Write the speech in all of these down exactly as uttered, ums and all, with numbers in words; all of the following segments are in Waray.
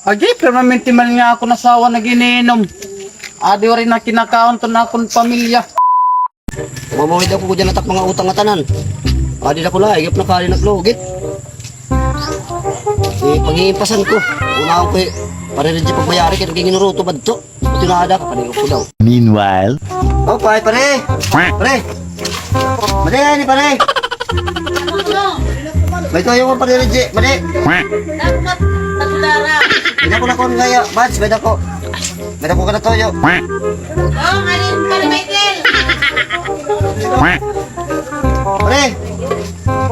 Agi, permanente man nga akon asawa nag-iniinom. Adi waray na kinakaon ton akon pamilya. Mamawid ako, gudyan na tak mga utang nga tanan. Adi na ko la, igap na kali naglugit. Eh, pag-iimpasan ko. Unahon ko, eh, Pare Reggie pagbayari, kay naging inuruto ba ito? Pati na ada, kapaliw ko daw. Meanwhile. Oh, pare, pare. Pare. Madi, ni pare. May tuyo mo, Pare Reggie. Madi. May dako na ko ngayon. Mads, may dako. May dako ka na tuyo. Oh, alin, Pare Michael? Pare.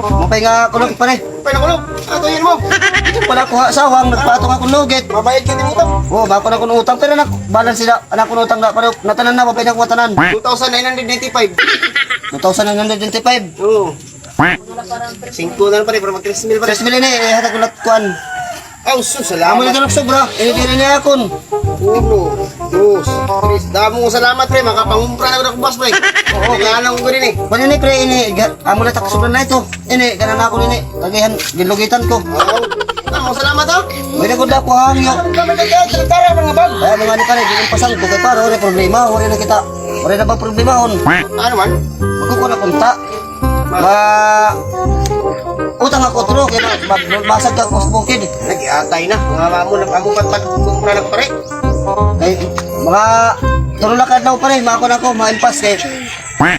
Mapay nga kulog, pare. Pay na kulog. Ato yun mo. Wala ko ha, sawang, nagpatong akong lugit. Mabayad ka din utang. Oo, bako na akong utang, pero nak-, balance sila. Anak ko utang na, pare, natanan na, mapay na ko tanan. Two thousand nine hundred ninety-five. Two thousand nine hundred ninety-five? Oo. Singko na lang, pare, para mag-tres mil, pare. Tres mil ini, eh, hatag ko na kuan. Aw, sus, salamat. Amo na lang sobra. Eh, diri niya akon. Uno, dos, tres. Damo nga salamat, pre. Makapangumpra na ako ng boss, pre. Oo, okay. Kailangan ko rin eh. Kuan ini, pre, ini. Ga-, amo na tak sobra na ito. Ini, kanan ako ini. Tagihan, gilugitan ko. Oo. Damo nga salamat, ha? Pwede ko daw ko hangyo. Ang gamit ng kaya, tara, mga bag. Ay, mga ni pare, di ko pasang ko kay pare, wala problema, wala na kita. Wala na ba problema, hon? Ano man? Magkukuha na kunta. Ma-, utang ako, tulo, kaya ma-, ma-, masag ka ako sa bukid. Nagiatay na. Mga mamo, nag-amo, pat-, pat-, kumpra na, pare. Ay, mga tulo na kadlaw, pare, mako na ako, ma-impas kay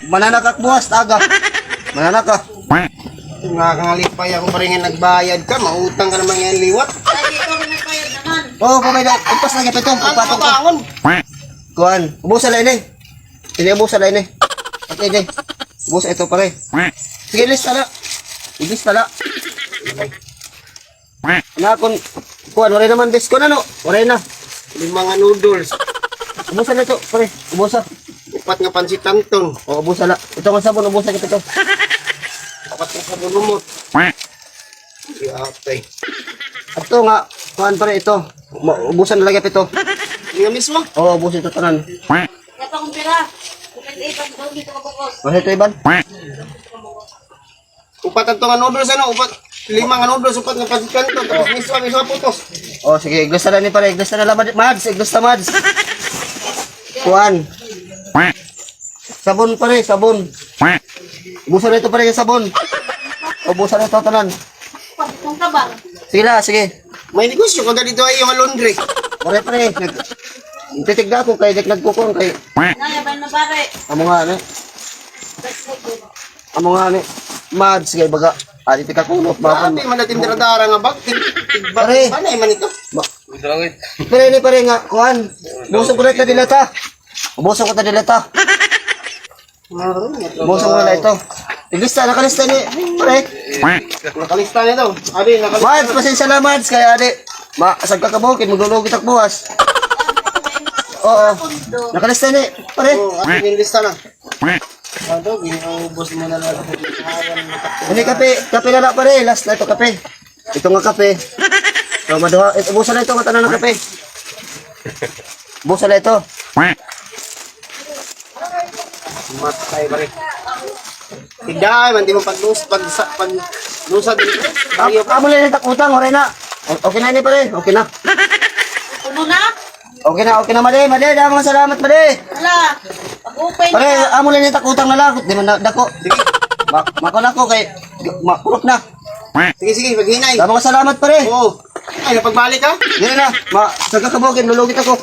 mananakak buwas, taga. Mananaka. Nga, kangalipay ako, pare, nga nagbayad ka, mautang ka naman ngayon liwat. Ay, ikaw na nagbayad naman. Oo, pare, impas na, gapito. Ang pagpatong ko. Kabangon. Kuan, ubusan na ini. Ini, ubusan na ini. At ini. Ubos ito, pare. Sige, lista na. Lista na. Na akon, kuan, waray naman diskon, ano? Waray na. Lima nga noodles. Ubusan na ito, pare. Ubusan. Upat nga pansit canton. O, ubusan na. Ito nga sabon, ubusan kita ito. Upat nga sabon lumot. Yatay. Ato nga, kuan, pare, ito. Ma-, ubusan na lagi ito. Nga mismo? Oo, ubusan ito tanan. Kaya pa kung pira. Kung pwede, pag doon dito ka bukos. Ano ito, Iban? Upat ato nga noodles, ano? Upat, lima nga noodles, upat nga pansit canton, tapos miswa, miswa putos. O, sige, iglista na ni pare, iglista na lang, Mads, iglista, Mads. Kuan. Sabon, pare, sabon. Ubusan na ito, pare, nga sabon. Ubusan na ito, tanan. Pagkong ka ba? Sige na, sige. May negosyo ka dito ay yung laundry. Pare, pare, nag-, titigda ako kay dik nagkukuha kay. Naya, ban mo, pare? Amo nga, ano? Amo nga ni, Mads, kay baga, adi ti kakunot, bakon. Grabe man natin dara-dara nga bag. Tig-, tig-, bag, pare. Panay man ito. Ma-, pare, ni pare nga, kuan. Busog ko na ito dilata. Busog ko na dilata. Busog ko na ito. Nakalista, nakalista ni, pare. Nakalista na ito. Adi, nakalista. Mads, pasensya na, Mads, kay adi. Ma, sagka ka bukid, maglulugi tak buwas. Oo. Nakalista ni, pare. Oo, adi, nakalista na. Ano, ginaubos mo na lang ako. Ini kape, kape na lang, pare. Last na ito, kape. Ito nga kape. So, maduha, it-, ubusan na ito, matanan nga kape. Ubusan na ito. Matay, pare. Tindahan man, di mo pag-, pag-, pag-, pag-, lusa dito. Am-, amo na ini tak utang, waray na. O-, okay na ini, pare. Okay na. Puno na? Okay na, okay na, Madi. Madi, damo nga salamat, Madi. Wala. Pag-open. Pare, amo lang yung takutang na lang. Di man na, dako. Sige. Ma-, mako na ko kay, ma-, kurok na. Sige, sige, maghinay. Damo nga salamat, pare. Oo. Ay, napagbalik ka? Dili na. Ma-, sagka ka bukid, lulugit ako.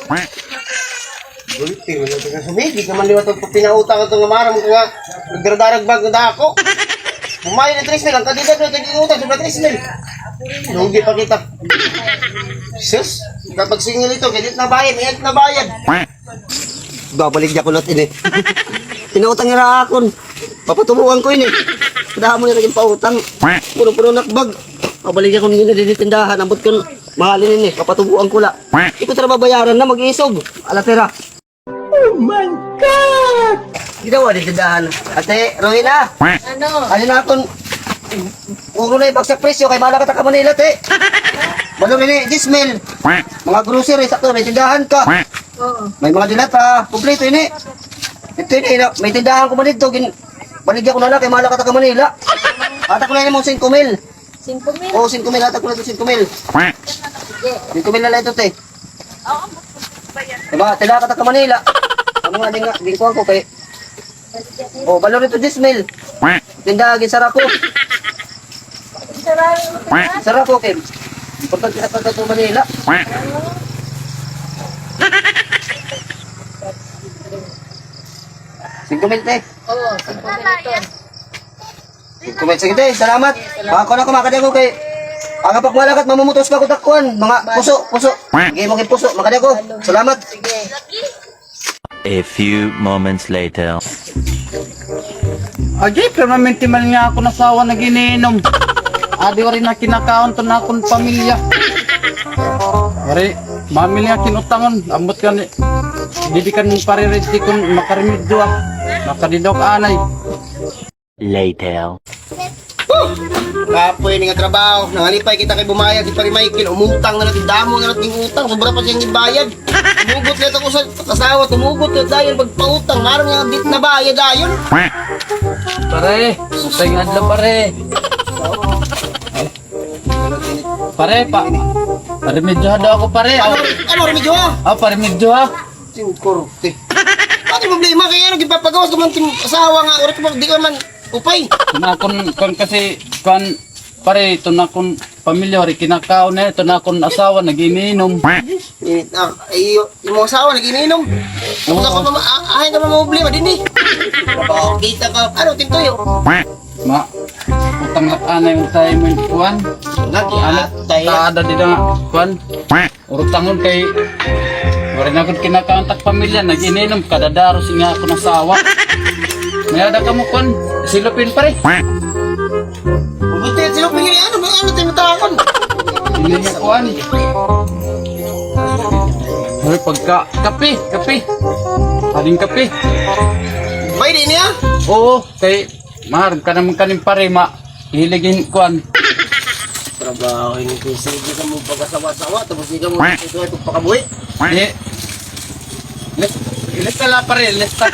Gulpi, wala ka sumigit naman liwat ang pinautang ito nga marang ka nga nagdaradarag bag na dako. Bumayad na tres mil, ang kadidad na, tag-iutang, sobra tres mil. Lugi pa kita. Sus, kapag singil ito, kaya di na bayad, may na bayad. Babalik niya kulot ini. Pinautang nira akon. Papatubuan ko ini. Damo na lagi pautang. Puno-puno nakbag. Babalik niya ko nini didi tindahan. Ambot kon mahalin ini. Papatubuan ko la. Iko tara babayaran na mag-isog. Ala tira. Oh my God! Ginawa di tindahan. Ate Rowena. Ano? Ano na akon? Puro na ibagsak presyo kay mahal ka ta ka Manila, te. Balo rin eh, diyes mil. Mga grocery, sakto, may tindahan ka. Oo. May mga dilata, kompleto ini. Ito ini, na, may tindahan ko man dito, gin-, baligya ko na lang kay mahal ka ta ka Manila. Ata ko na mo singko mil. Singko mil? Oo, singko mil, ata ko na ito, singko mil. Singko mil na la ito, te. Diba, tinda ka ta ka Manila. Amo nga, di nga, di ko kay, o, balo ito, diyes mil. Tinda, ginsara ko. Ginsara ko, Kim. Importante na pagka sa Manila. Singko mil, te. Oo, singko mil ito. Singko mil, sige, te. Salamat. Mga kuan ako, makadi ako kay aga pa ko malakat, mamumutos pa ko takuan. Mga puso, puso. Sige, mga puso, makadi ako. Salamat. Sige. A few moments later. Agi, permanente man nga akon asawa nag-iniinom. Adi, waray na kinakaon ton akon pamilya. Waray, mamilya kinutangon. Ambot kan, didi kan pare Red, di kon makaremedyo, ah. Makadi daw ak anay. Later. Huh! Kapoy ini nga trabaho. Nangalipay kita kay bumayad hi Pare Michael. Umutang na la, damo na la it utang. Sobra pa it iya ibayad. Tumugot la ito ko sa asawa. Tumugot la dayon pagpautang. Maaram nga di nabayad dayon. Pare, maupay nga adlaw, pare. Pare, pa, paremedyoha daw ako, pare. Ano, ano remedyoha? Ah, paremedyoha. Singko, te. Ano problema? Kay ano, gipapagawas ka man it im asawa nga, waray ka pa, di ka man upay. Ton akon, kuan kasi, kuan, pare, ton akon pamilya, waray kinakaon, eh, ton akon asawa, nag-iniinom. Eh, ah, iyo, imo asawa, nag-iniinom. Oo. Ako, mama, ah, ahay ka, problema dinhi. O, kita ka, ano, tintuyo? Ma, utang la ak anay, utay mo kuan. Lagi, ano, atay. Tada dida nga, kuan. Urutangon kay, waray na gud kinakaon it ak pamilya, nag-ininom, kadadaros nga akon asawa. May-ada kamo kuan, silopin, pare. Buti, silopin ini, ano, ano, tinutakon? Ini nga kuan. Ay, pagka, kape, kape. Ading kape. Pwede niya? Oo, kay, mahal ka naman kanin, pare, ma. Hilig in kuan. Trabaho ini, sige ka mo pagkasawa-sawa, tapos ikaw mo ito ay pagpakabuhi. Eh, lis-, lista la, pare, lista.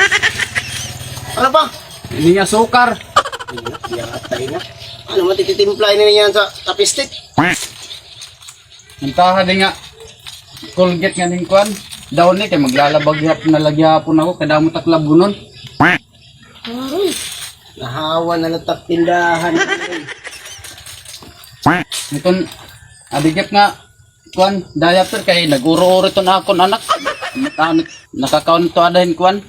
Ano pa? Ini nga asukar. Yatay na. Ano, matititimpla ini niyan sa tapistit? Ang taha di nga, Colgate nga ning kuan. Daw ni, kay maglalaba gihapon na la gihapon ako, kay damo it ak labunon. Aroy. Nahawa na la it ak tindahan. Iton, adi gihap nga, kuan, diaper kay nag-uro-uro iton akon anak. Makaon, nakakaon ito ada hin kuan,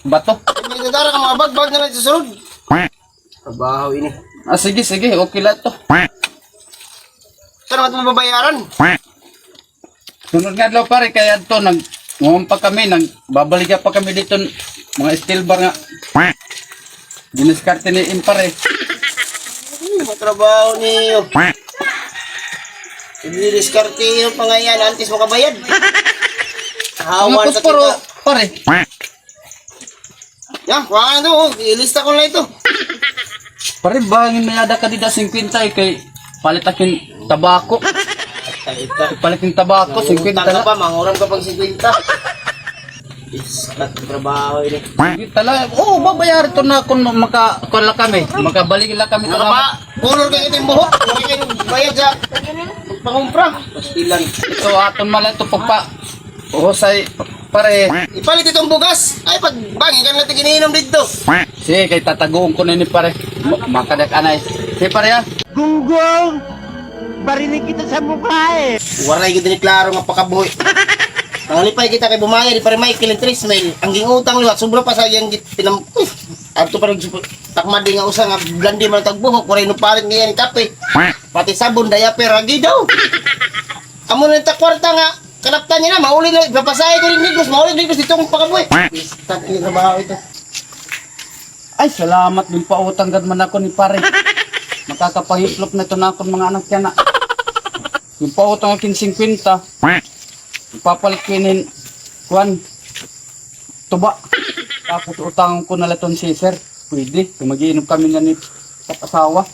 bato. May dadara ka mga bagbag na lang sa sulod. Trabaho ini. Ah, sige, sige, okay la ito. Saan naman ito mababayaran? Sunod nga adlaw, pare, kay adto, nag-, nguman pa kami, nagbabaligya pa kami didto, mga steel bar nga diniskarte ni Impare. Ano yung trabaho niyo? Diniskarte niyo pa nga yan, antes makabayad. Hawan sa kita. Pare. Yan, kuha ka na ito. Oh. Ilista ko na ito. Pare, bangin may-ada ka dida singkwenta, eh, kay palit ak hin tabako. Ay, ito. Palit hin tabako, singkwenta la. Mangutang ka pa, manguram ka pang singkwenta. Iskat trabaho ini. Singkwenta la. Oo, babayaran ito na kon maka-, kuan la kami. Makabalik la kami. Ano ba? Color kay ito yung buhok. Hindi kayo bayad sa pangumpra. Pastilan. Ito, aton man la ito pagpa-, Husay, pare. Ipalit iton bugas. Ay, pag bangin ka na tig-ininom didto. Sige, kay tataguon ko na ini, pare. Ma-, makadi ak anay. Sige, pare, ha? Gunggong! Barinig kita sa mukha, eh. Waray gud ini klaro nga pakabuhi. Nangalipay kita kay bumayad hi Pare Michael hin tres mil. An ging-utang liwat, sobra pa sa iyang git-, pinam-, uy, adto pa nag-, takmadi nga usa nga blandi man it ak buhok, waray nupalit niya hin kape. Pati sabon, diaper, agi daw. Amo na it ak kwarta nga Kalaptan niya na, mauli na, ipapasahe ko hin Negros, mauli hin Negros, didto ko pakabuhi. Iskat ini trabaho ito. Ay, salamat, ginpautang gad man ako ni pare. Makakapahiplop na ito na akon mga anak yana. Ginpautang ak hin singkwenta. Ipapalit ko ini hin, kuan, tuba. Tapos utangon ko na la iton si sir. Pwede, kay mag-iinom kami niyan ni asawa.